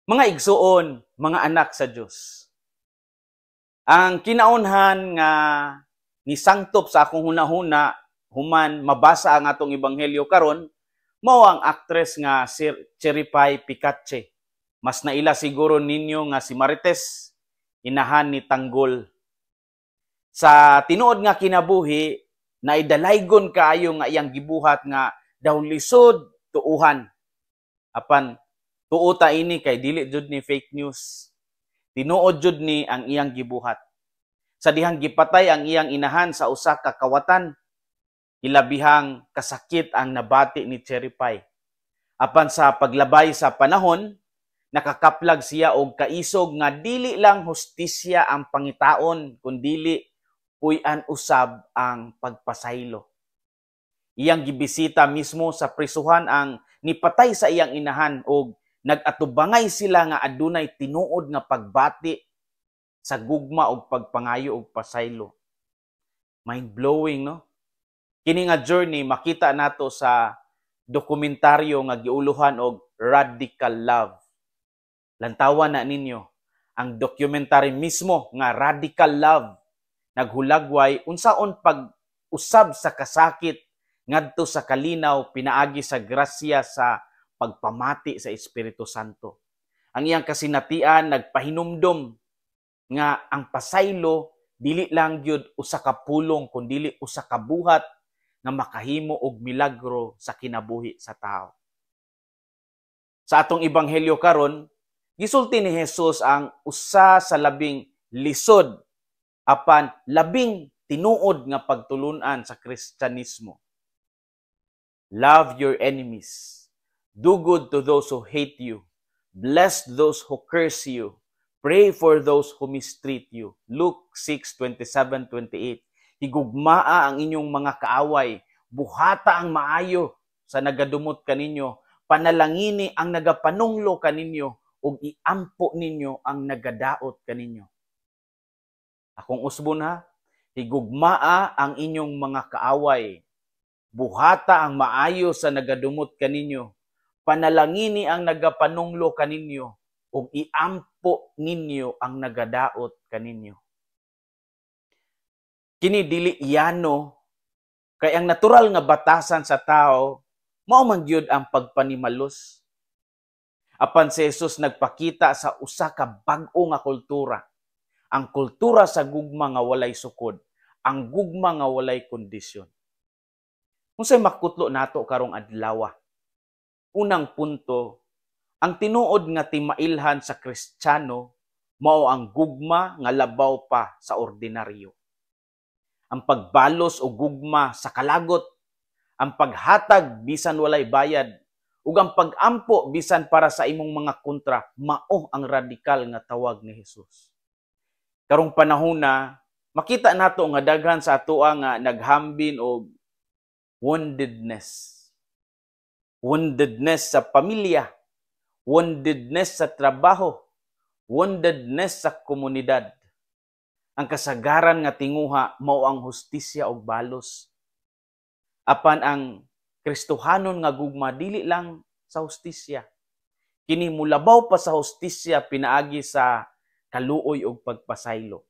Mga igsuon, mga anak sa Dios. Ang kinaunhan nga nisangtop sa akong hunahuna human mabasa ang atong ebanghelyo karon mao ang actress nga si Cherry Pie Picache. Mas naila siguro ninyo nga si Marites, inahan ni Tanggol. Sa tinuod nga kinabuhi, naidalaygon kaayo nga iyang gibuhat nga daw lisod tuuhan. Apan tuo ta ini kay dili jud ni fake news. Tinuod jud ni ang iyang gibuhat. Sa dihang gipatay ang iyang inahan sa usa ka kawatan, ilabihang kasakit ang nabati ni Cherry Pie. Apan sa paglabay sa panahon, nakakaplag siya og kaisog nga dili lang hustisya ang pangitaon kundili puy-an usab ang pagpasaylo. Iyang gibisita mismo sa prisuhan ang nipatay sa iyang inahan og nag-atubangay sila nga adunay tinuod nga pagbati sa gugma og pagpangayo og pasaylo. Mind-blowing, no? Kini nga journey makita nato sa dokumentaryo nga giuluhan og Radical Love. Lantawan na ninyo ang documentary mismo nga Radical Love, naghulagway unsaon pag-usab sa kasakit ngadto sa kalinaw pinaagi sa grasya sa pagpamati sa Espiritu Santo. Ang iyang kasinatian nagpahinumdom nga ang pasaylo dili lang gyud usa ka pulong kundili usa ka buhat nga makahimo og milagro sa kinabuhi sa tao. Sa atong ebanghelyo karon, gisulti ni Jesus ang usa sa labing lisod apan labing tinuod nga pagtulunan sa Kristyanismo. "Love your enemies. Do good to those who hate you. Bless those who curse you. Pray for those who mistreat you." Luke 6:27-28. Higugmaa ang inyong mga kaaway. Buhata ang maayo sa nagadumot kaninyo. Panalangini ang nagapanunglo kaninyo ug iampo ninyo ang nagadaot kaninyo. Akong usbon ha, higugmaa ang inyong mga kaaway. Buhata ang maayo sa nagadumot kaninyo. Panalangini ang nagapanunglo kaninyo ug iampo ninyo ang nagadaot kaninyo. Kini dili yano kay ang natural nga batasan sa tao mao man gyud ang pagpanimalos. Apan si Jesus nagpakita sa usa ka bag-o nga kultura. Ang kultura sa gugma nga walay sukod, ang gugma nga walay kondisyon. Unsay makutlo nato karong adlaw? Unang punto, ang tinuod nga timailhan sa Kristiyano mao ang gugma nga labaw pa sa ordinaryo. Ang pagbalos og gugma sa kalagot, ang paghatag bisan walay bayad, ug ang pag-ampo bisan para sa imong mga kontra, mao ang radikal nga tawag ni Jesus. Karong panahona, makita nato nga daghan sa atoa nga naghambin og woundedness. Woundedness sa pamilya, woundedness sa trabaho, woundedness sa komunidad. Ang kasagaran nga tinguha mao ang hustisya og balos. Apan ang Kristohanon nga gugma dili lang sa hustisya. Kini mulabaw pa sa hustisya pinaagi sa kaluoy og pagpasaylo.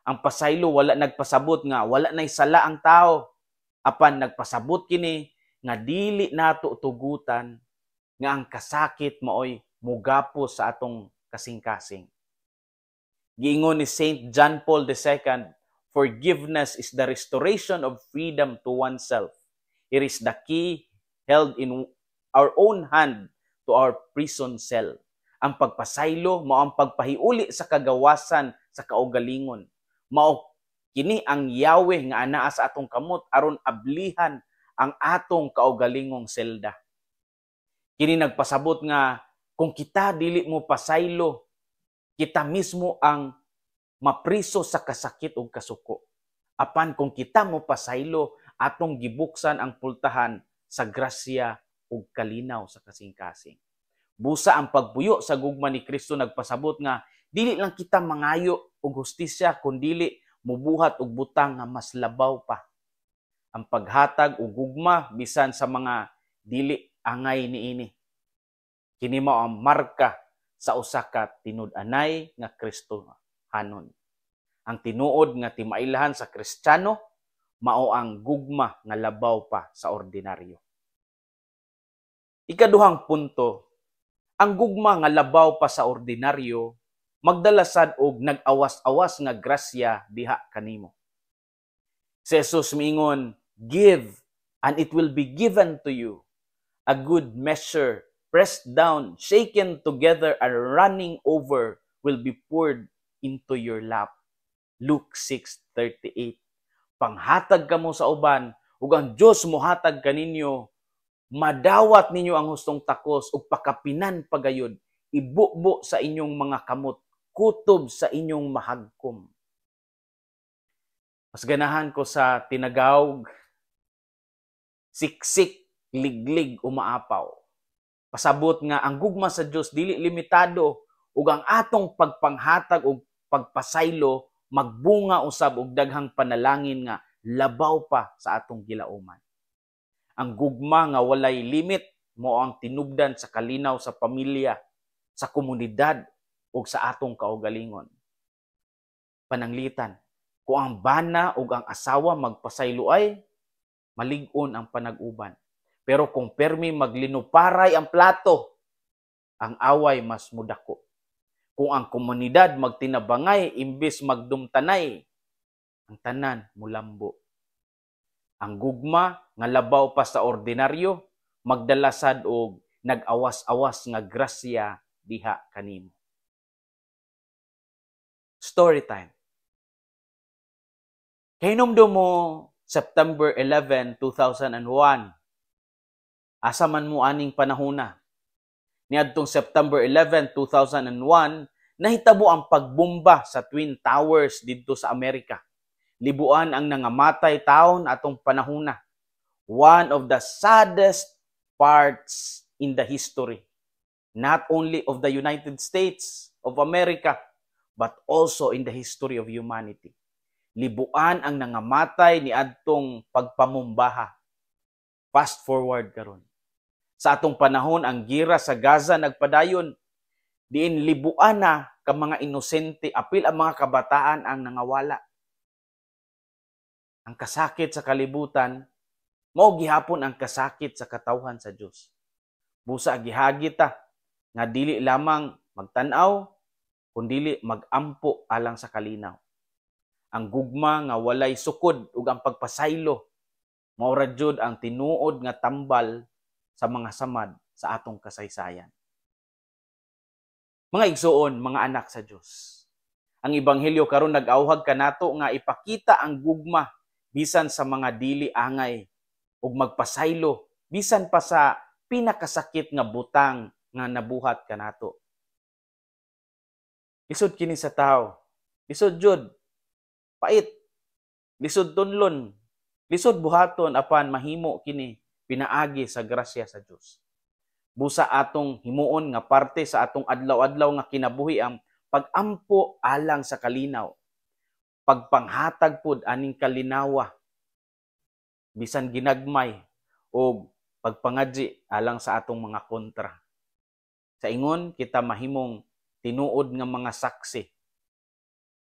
Ang pasaylo wala nagpasabot nga wala nay sala ang tao. Apan nagpasabot kini nga dili nato tugutan nga ang kasakit maoy mugapos sa atong kasing-kasing. Giingon ni Saint John Paul II, "Forgiveness is the restoration of freedom to oneself. It is the key held in our own hand to our prison cell." Ang pagpasaylo mao ang pagpahiuli sa kagawasan sa kaugalingon. Mao kini ang yawe nga anaa sa atong kamot aron ablihan ang atong kaugalingong selda. Kini nagpasabot nga kung kita dili mo pasaylo, kita mismo ang mapriso sa kasakit ug kasuko. Apan kung kita mo pasaylo, atong gibuksan ang pultahan sa grasya ug kalinaw sa kasing-kasing. Busa ang pagpuyo sa gugma ni Kristo nagpasabot nga dili lang kita mangayo og hustisya kundili mubuhat og butang nga mas labaw pa. Ang paghatag og gugma bisan sa mga dili angay niini. Kini mao ang marka sa usa ka tinud-anay nga Kristohanon. Ang tinuod nga timailhan sa Kristiyano mao ang gugma nga labaw pa sa ordinaryo. Ikaduhang punto, ang gugma nga labaw pa sa ordinaryo magdala sad og nag-awas-awas nga grasya diha kanimo. Si Jesus miingon, "Give and it will be given to you. A good measure, pressed down, shaken together, and running over will be poured into your lap." Luke 6:38. Panghatag kamo sa uban, ug ang Dios mohatag kaninyo, madawat ninyo ang hustong takos ug pakapinan pagayod, ibubo sa inyong mga kamot, kutob sa inyong mahagkom. Mas ganahan ko sa tinagawg, siksik, liglig, umaapaw. Pasabot nga ang gugma sa Dios dili limitado ug ang atong pagpanghatag ug pagpasaylo magbunga usab og daghang panalangin nga labaw pa sa atong gilauman. Ang gugma nga walay limit mao ang tinubdan sa kalinaw sa pamilya, sa komunidad ug sa atong kaugalingon. Pananglitan, kung ang bana ug ang asawa magpasayloay, malig-on ang panag-uban. Pero kung permi maglinuparay ang plato, ang away mas mudako. Kung ang komunidad magtinabangay imbes magdumtanay, ang tanan mulambo. Ang gugma nga labaw pa sa ordinaryo magdala sad og nag-awas-awas nga grasya diha kanimo. Story time. Kahinumdum mo September 11, 2001. Asa man mo aning panahona? Niadtong September 11, 2001, nahitabo ang pagbomba sa Twin Towers didto sa Amerika. Libuan ang nangamatay taon atong panahona. One of the saddest parts in the history, not only of the United States of America, but also in the history of humanity. Libuan ang nangamatay ni adtong pagpamumbaha. Fast forward karon. Sa atong panahon, ang gira sa Gaza nagpadayon. Diin libuan na ka mga inosente, apil ang mga kabataan ang nangawala. Ang kasakit sa kalibutan, mao gihapon ang kasakit sa katawhan sa Dios. Busa gihagi ta nga dili lamang magtan-aw, kundili magampo alang sa kalinaw. Ang gugma nga walay sukod ug ang pagpasaylo mao ra jud ang tinuod nga tambal sa mga samad sa atong kasaysayan. Mga igsuon, mga anak sa Dios. Ang ebanghelyo karon nag-awhag kanato nga ipakita ang gugma bisan sa mga dili angay ug magpasaylo bisan pa sa pinakasakit nga butang nga nabuhat kanato. Lisod kini sa tao. Lisod jud. Pait. Lisod tunlon. Lisod buhaton, apan mahimo kini pinaagi sa grasya sa Dios. Busa atong himuon nga parte sa atong adlaw-adlaw nga kinabuhi ang pagampo alang sa kalinaw. Pagpanghatag pud aning kalinawa bisan ginagmay o pagpangadji alang sa atong mga kontra. Sa ingon kita mahimong tinuod nga mga saksi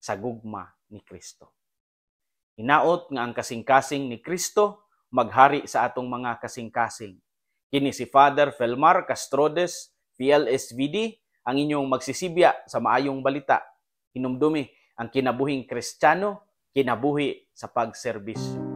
sa gugma ni Kristo. Hinaot nga ang kasing-kasing ni Kristo maghari sa atong mga kasing-kasing. Kini si Father Felmar Castrodes, PLSVD, ang inyong magsisibya sa maayong balita. Hinumdumi ang kinabuhing Kristiyano, kinabuhi sa pagserbisyo.